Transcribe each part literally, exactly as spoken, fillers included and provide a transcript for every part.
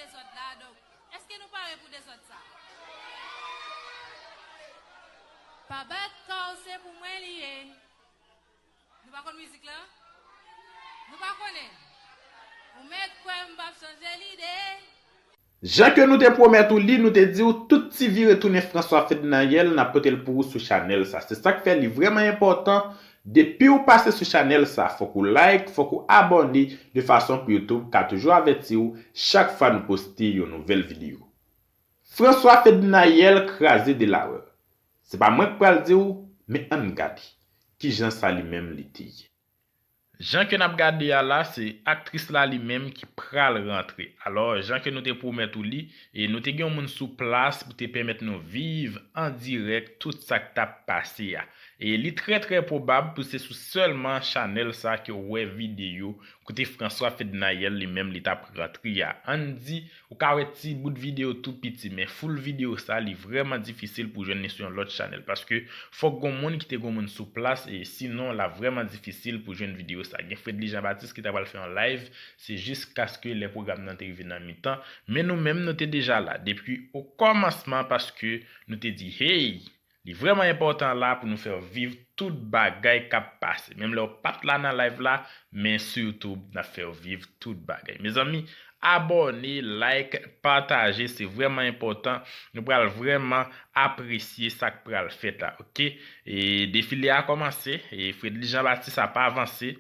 Dezòd la, donk, èske nou pare pou dezòd sa? Pa bat kò w, se pou mwen li ye. Nou pa konn mizik la? Nou pa konnen? Ou mèt kwè m p ap chanje lide. Jan ke nou te pwomèt ou li, nou te di w tout ti vire tounen François Fednaelle n ap pote l pou ou sou chanèl sa. Se sa k fè li vrèman enpòtan. Depi w pase sou chanèl sa, fòk ou like, fòk ou abòne, de fason pou YouTube ka toujou avèti w chak fwa nou poste yon nouvèl videyo. François Fednaelle kraze Delaware. Se pa mwen k pral di w, men ann gade kijan sa li menm li te ye. Jan ke n ap gade a la, se aktris la li menm ki pral rantre. Alò, jan ke nou te pwomèt ou li, e nou te gen yon moun sou plas pou te pèmèt nou viv an dirèk tout sa k t ap pase a. E li trè, trè pwobab pou se sou sèlman chanèl sa ke w wè videyo kote François Fednaelle li menm li t ap rantre a. Ann di, ou ka wè ti bout videyo tou piti, men full videyo sa, li vrèman difisil pou jwenn li sou yon lòt chanèl, paske fòk gon moun kite gon moun sou plas, e sinon, l ap vrèman difisil pou jwenn videyo sa. Gen Fredly Jean Baptiste ki ta pral fè yon live, se jiskaske lè pwogram nan te rive nan mitan, men nou menm, nou te deja la depi okòmansman, paske nou te di, hey, li vrèman enpòtan la pou nou fè w viv tout bagay k ap pase. Menm lè w pa t la nan live la, men sou YouTube, n ap fè w viv tout bagay. Mezanmi, abòne, like, pataje, se vrèman enpòtan. Nou pral vrèman apresye sa k pral fèt la, oke? E defile a kòmanse, e Fredly Jean Baptiste ap avanse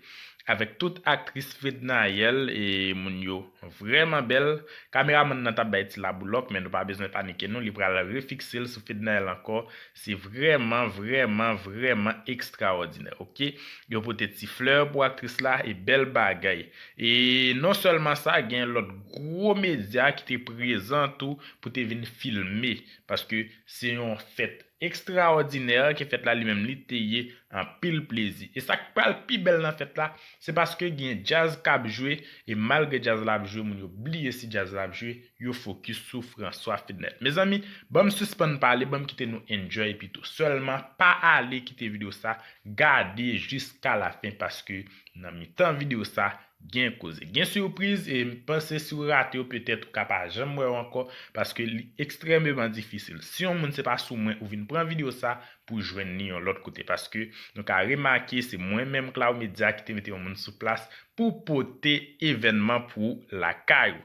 avèk tout aktris Fednaelle, e moun yo vrèman bèl. Kameramann nan t ap bay ti laboulòk, men nou pa bezwen panike non, li pral refikse l sou Fednaelle ankò. Se vrèman, vrèman, vrèman ekstraòdinè, oke? Yo pote ti flè pou aktris la, e bèl bagay. E non sèlman sa, gen lòt gwo medya ki te prezan tou pou te vin filme, paske se yon fèt ekstraòdinè ke fèt la li menm li te ye, anpil plezi. E sa k pral pi bèl nan fèt la, se paske gen djaz k ap jwe, e malgre djaz la ap jwe, moun yo bliye si djaz la ap jwe, yo fokis sou François Fednaelle. Mezanmi, ban m sispann pale, ban m kite nou enjoy pito. Sèlman, pa ale kite videyo sa, gade jiska lafen, paske nan mitan videyo sa, gen koze. Gen sipriz, e m panse si w rate yo, petèt ou ka pa janm wè yo ankò, paske li ekstrèmeman difisil. Si yon moun se pa sou mwen ou vin pran videyo sa pou jwenn li yon lòt kote, paske nou ka remake se mwen menm, Cloud Media, ki te mete yon moun sou plas pou pote evènman pou ou lakay ou.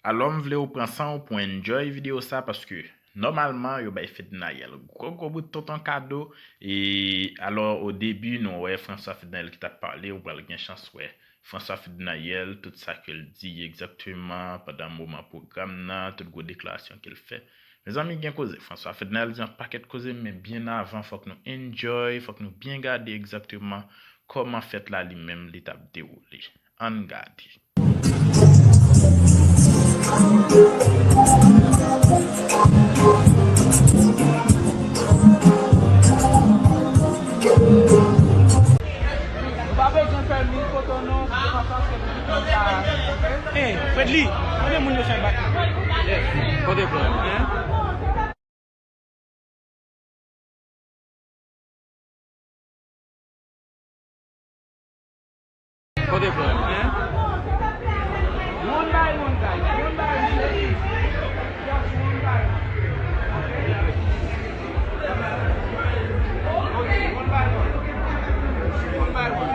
Alò, m vle ou pran san ou pou enjoy videyo sa, paske nòmalman, yo bay Fednaelle gwo, gwo bout tonton kado. E alò, o debi, nou wè François Fednaelle ki t ap pale, ou pral gen chans wè François Fednaelle, tout sa ke l di egzakteman pandan moman pwogram nan, tout gwo deklarasyon ke l fè. Mezanmi, gen koze. François Fednaelle di yon pakèt koze, men byen avan, fòk nou enjoy, fòk nou byen gade egzakteman kòman fèt la li menm li t ap dewoule. Ann gade. Nou pa bezwen fè mil foto non, se pa paske nou tout moun ka. Hey, Fredly, kote moun yo fè bat la? Kote Fred? Hein? Kote Fred? Hein? One by one, guys. One by one. Just one by one. One by one. One by one.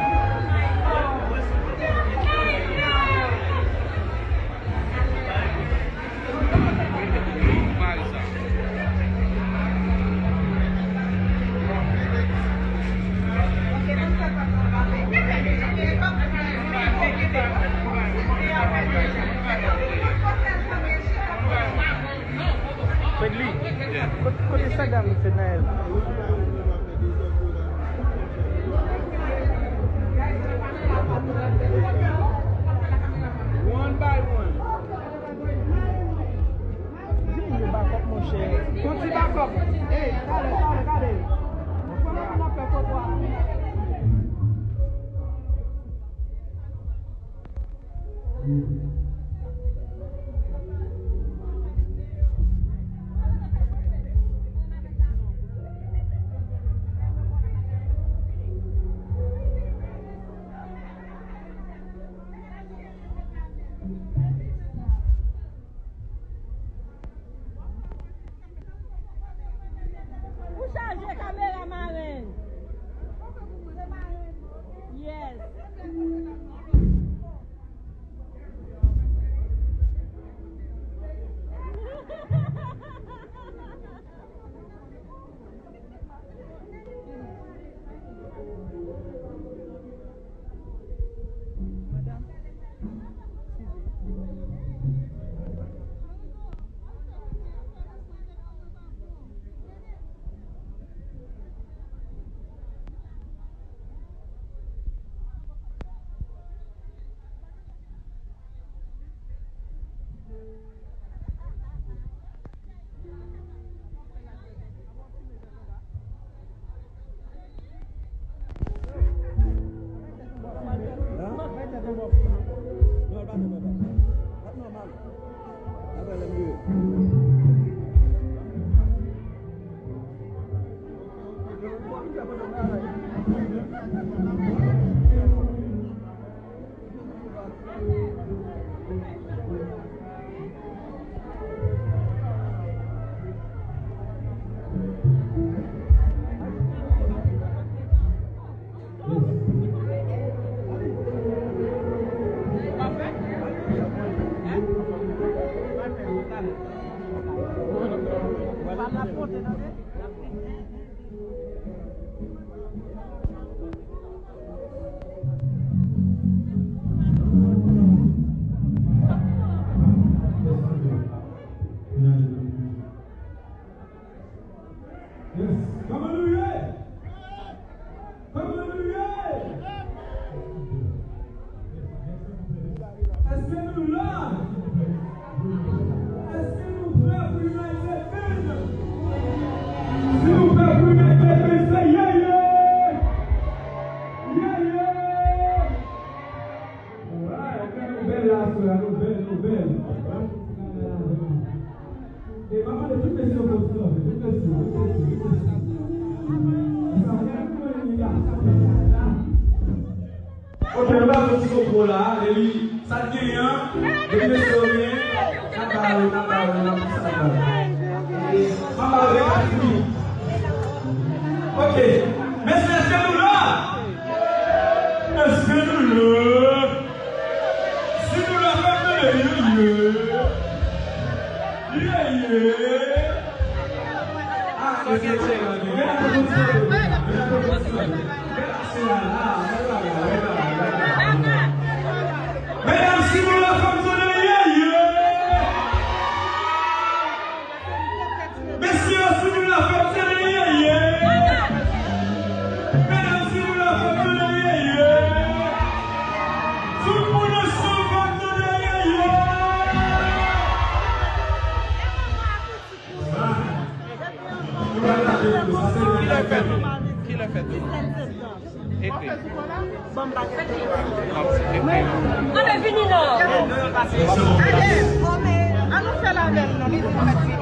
Fredly, kot-, kote Instagram Fednaelle? One by one. Di moun yo bakòp, monchè. Yon ti bakòp. Ey, talè, talè, talè. Fò nou ap fè foto a. Yes. Kòman nou ye? Kòman nou ye? Èske nou la? Èske nou prè pou United Biz? Si nou prè pou United Biz, se ye ye! Ye ye! Alright, nou bèl la, aswè a, nou bèl, nou bèl. E m ap mande tout mesye yo pou yo kanpe, tout mesye yo, tout mesye yo, tout mesye yo. Sa fè nou mwen li la. Ok, nou ba fè ti konpwo la, epi sa t genyen an, depi mesye yo genyen, n ap ba yo, n ap ba yo, n ap sa ba yo. M ap ba yo de kat fwi. Ok, mesye, èske nou la? Èske nou la? Si nou la, fè m tande ye ye. Ye ye. Ah, mesye, mesye, mesye. Medam, si nou la, fè m tande ye ye. Mesye, si nou la, fè m tande ye ye. Medam, si nou la, fè m tande ye ye. Tout moun ansanm, fè m tande ye ye. Ki lè fèt ou? Ki lè fèt ou? Epe. Ann vini non. Ale, ann nou fè l avè l non, li di l mèt vini.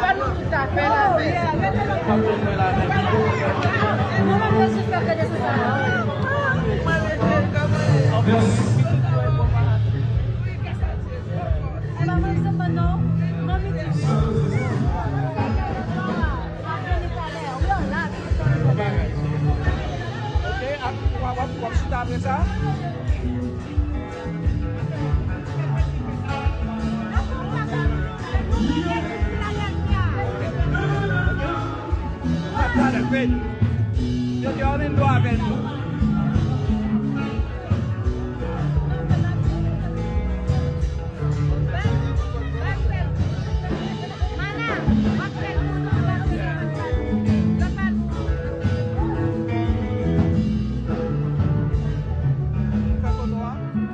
Fè nou tout a fè l avè l. Mwen menm mwen jis fè tande sou sa. Mèsi. E pa mwen sèlman non. Manmi di. Ok, ap, w ap, w ap chita apre sa. Talè, Fed. Yo di Orlando avè nou.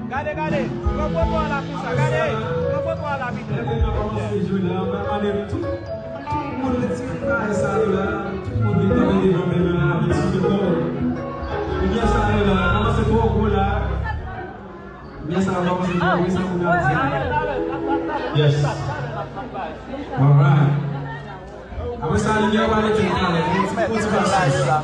Gade, gade, pran foto a la konsa, gade, pran foto a la pito. Lè n ap kòmanse jwe la, mwen mande tout, tout moun retire bagay sa yo la, tout moun vin kanpe devan men mwen la, vin sou kò. Limyè sa yo la, kòmanse twò gwo la. Limyè sa yo kòmanse twò gwo, sa moun ap di. Yes. Alright. Apre sa, limyè a pral etenn talè. Yon ti motivasyon.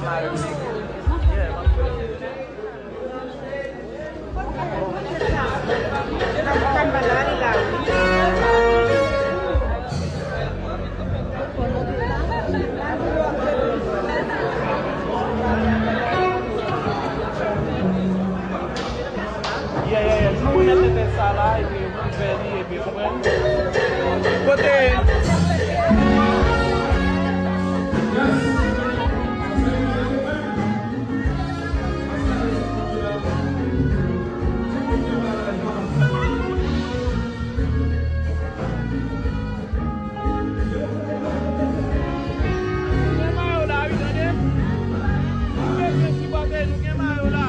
Yeah, yeah, yeah. Nou mete tèt sa la, epi nou fè li, epi konprann. Kote? Gen mayo la, wi, tande. Nou bezwen sipòte, nou gen mayo la.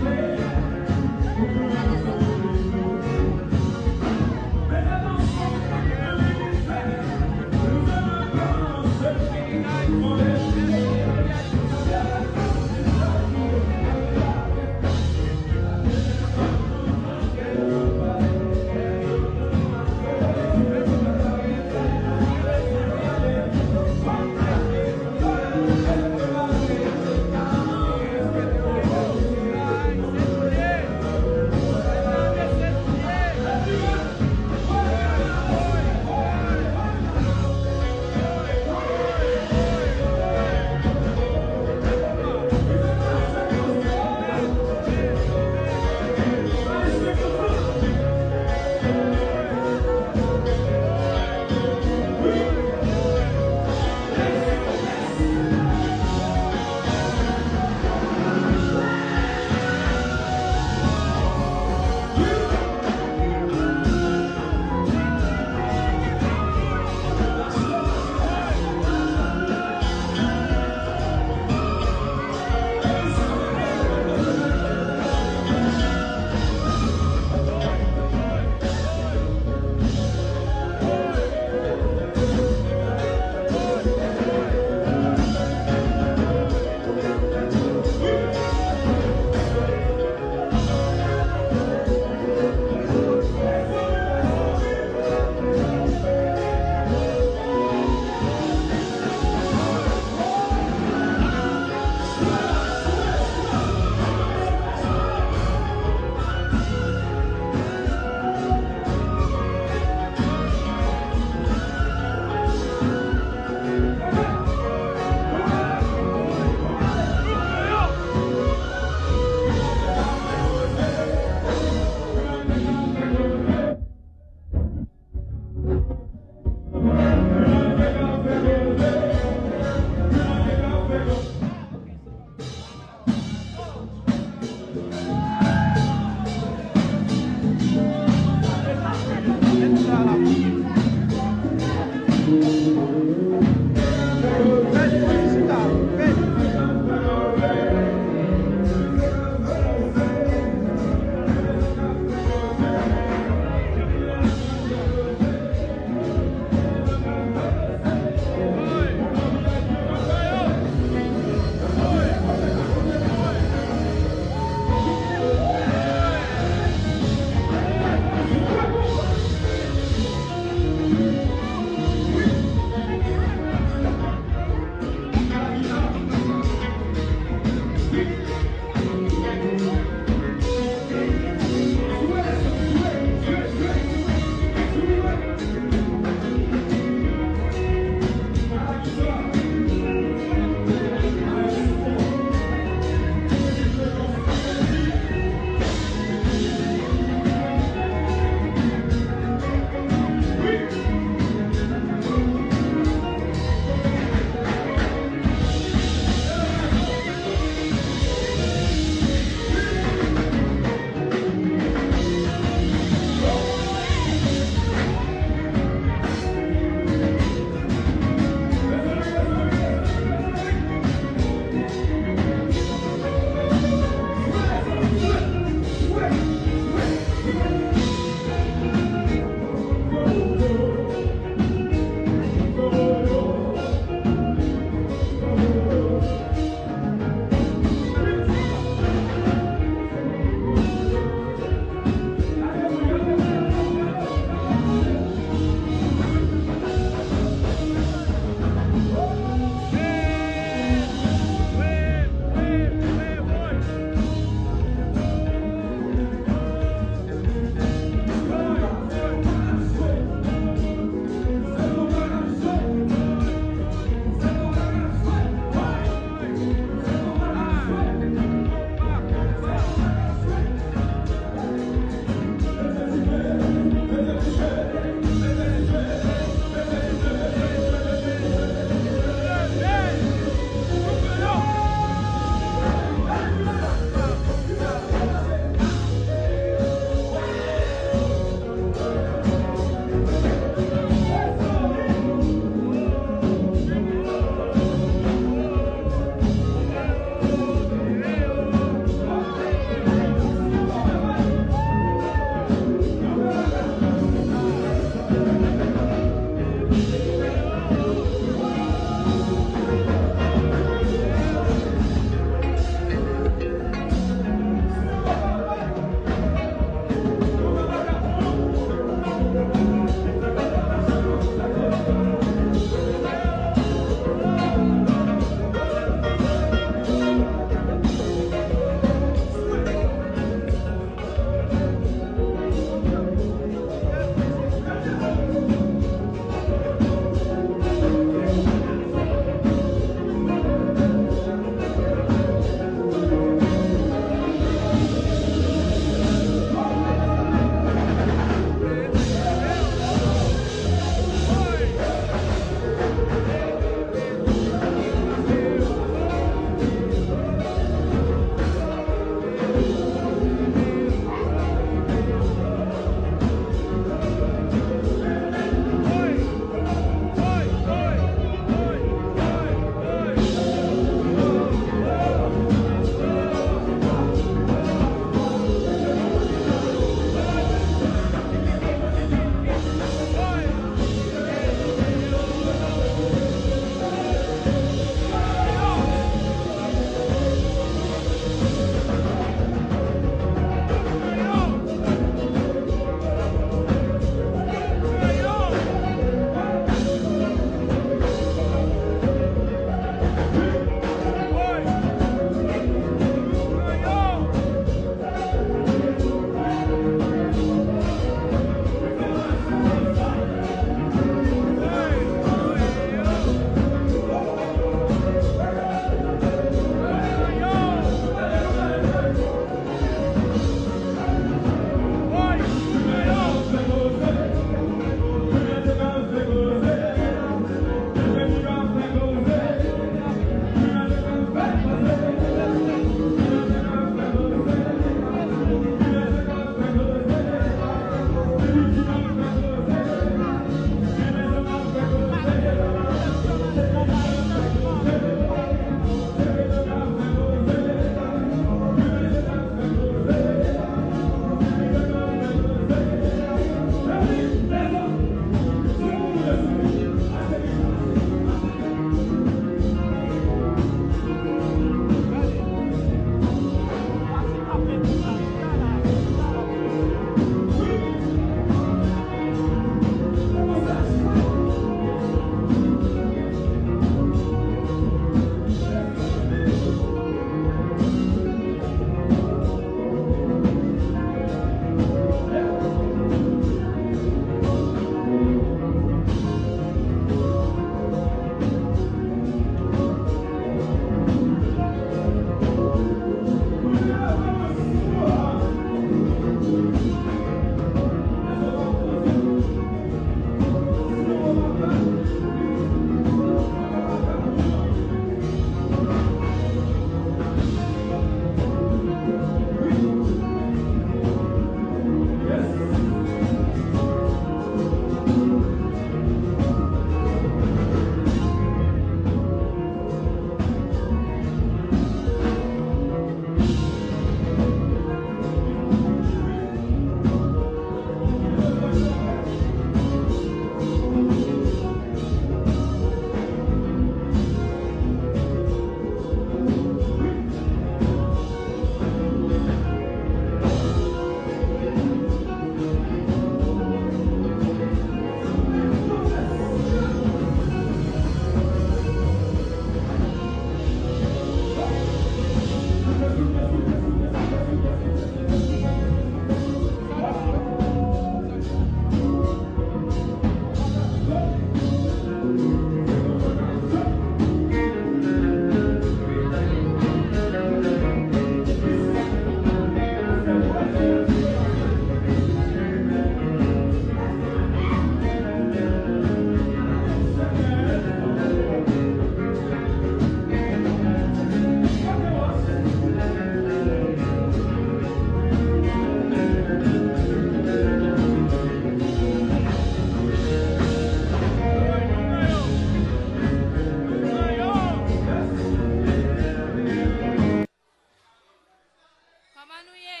Kòman nou ye?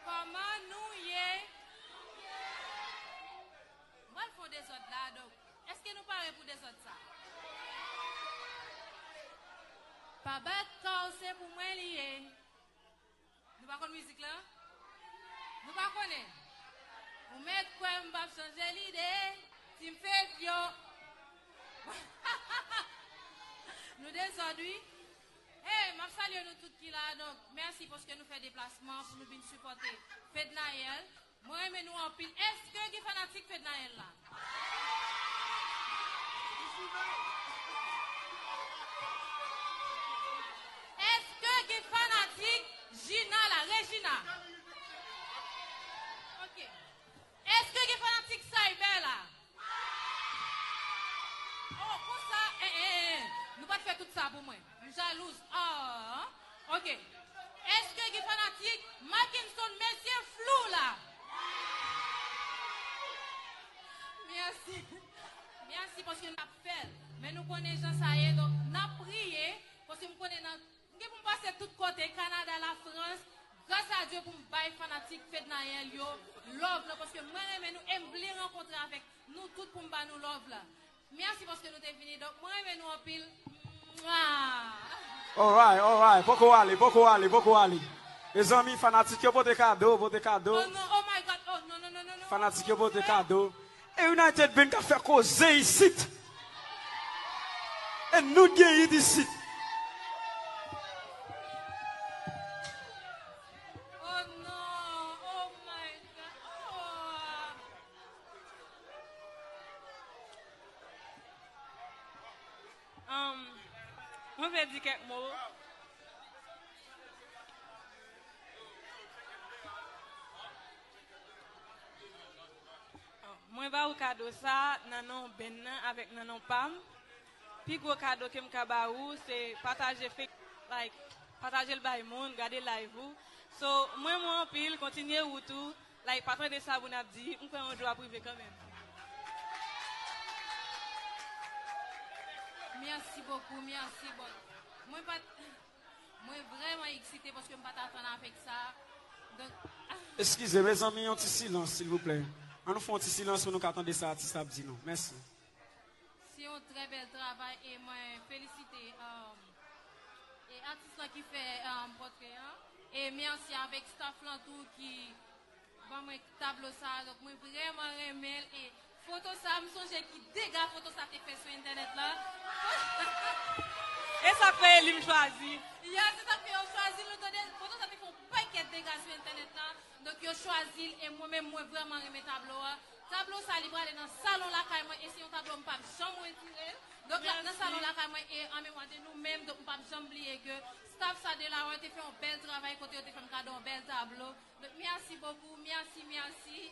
Kòman nou ye? Mwen fè yon dezòd la, donk, èske nou pare pou dezòd sa? Pa bat kò w, se pou mwen li ye. Nou pa konn mizik la? Nou pa konnen? Ou mèt kwè m p ap chanje lide. Team Fedyo. Nou dezòd, wi. Hey, m ap salye nou tout ki la. Donk, mèsi paske nou fè deplasman pou nou vin sipòte Fednaelle. Mwen renmen nou anpil. Èske gen fanatik Fednaelle la? Èske gen fanatik Gina la? Regina? Ok. Èske gen fanatik Cyber la? Oh, konsa, eh, eh, eh, nou pa t fè tout sa pou mwen. M jalouz. Ah, ok. Èske gen fanatik Mackenson, mesye flou la? Mèsi. Mèsi paske n ap fè l. Men nou konnen jan sa ye, donk n ap priye, paske m konnen nan, m gen pou m pase tout kote, Kanada, Lafrans, gras a Dye pou m bay fanatik Fednaelle yo love la, paske mwen renmen nou e m vle rankontre avèk nou tout pou m ba nou love la. Mèsi paske nou te vini. Donk, mwen renmen nou anpil. Mwa! Alright, alright. Poko ale, poko ale, poko ale. Mezanmi, fanatik yo pote kado, pote kado. Oh non, oh my God, oh non, non, non, non, non. Fanatik yo pote kado. E United Band ka fè koze isit. E nou gen hit isit. Oh non, oh my God, oh. Um, mwen vle di kèk mo. Mwen ba ou kado sa nan non band nan avèk nan non pa m. Pi gwo kado ke m ka ba ou, se pataje, fe-, like, pataje l bay moun, gade live ou. So, mwen, mwen anpil, kontinye wout ou. Like, pa tande sa moun ap di, m kwè yon jou ap rive kanmenm. Mèsi bokou, mèsi, but mwen pa t, mwen vrèman eksite paske m pa t atann avèk sa. Donk, eskize, mezanmi, yon ti silans, silvouplè. Ann nou fè yon ti silans pou nou ka tande sa atis la ap di nou. Mèsi. Se yon trè bèl travay e mwen felisite, um, e atis lan ki fè, um, pòtre an. E mèsi avèk staff lan tou ki ban mwen tablo sa a. Donk, mwen vrèman renmen l. E foto sa a, m sonje ki dega foto sa te fè sou entènèt la. E sa k fè Elim chwazi. Ya, se sa k fè yo chwazi l, nou tande. Foto sa te fè yon pakèt dega sou entènèt la. Donk, yo chwazi l e mwen menm, mwen vrèman renmen tablo a. Tablo sa, li prale nan salon lakay mwen e se yon tablo m p ap janm retire l. Donk, l ap nan salon lakay mwen e an memwa de nou menm. Donk, m p ap janm bliye ke staff sa Delaware te fè yon bèl travay kote yo te fè m kado yon bèl tablo. Donk, mèsi bokou, mèsi, mèsi.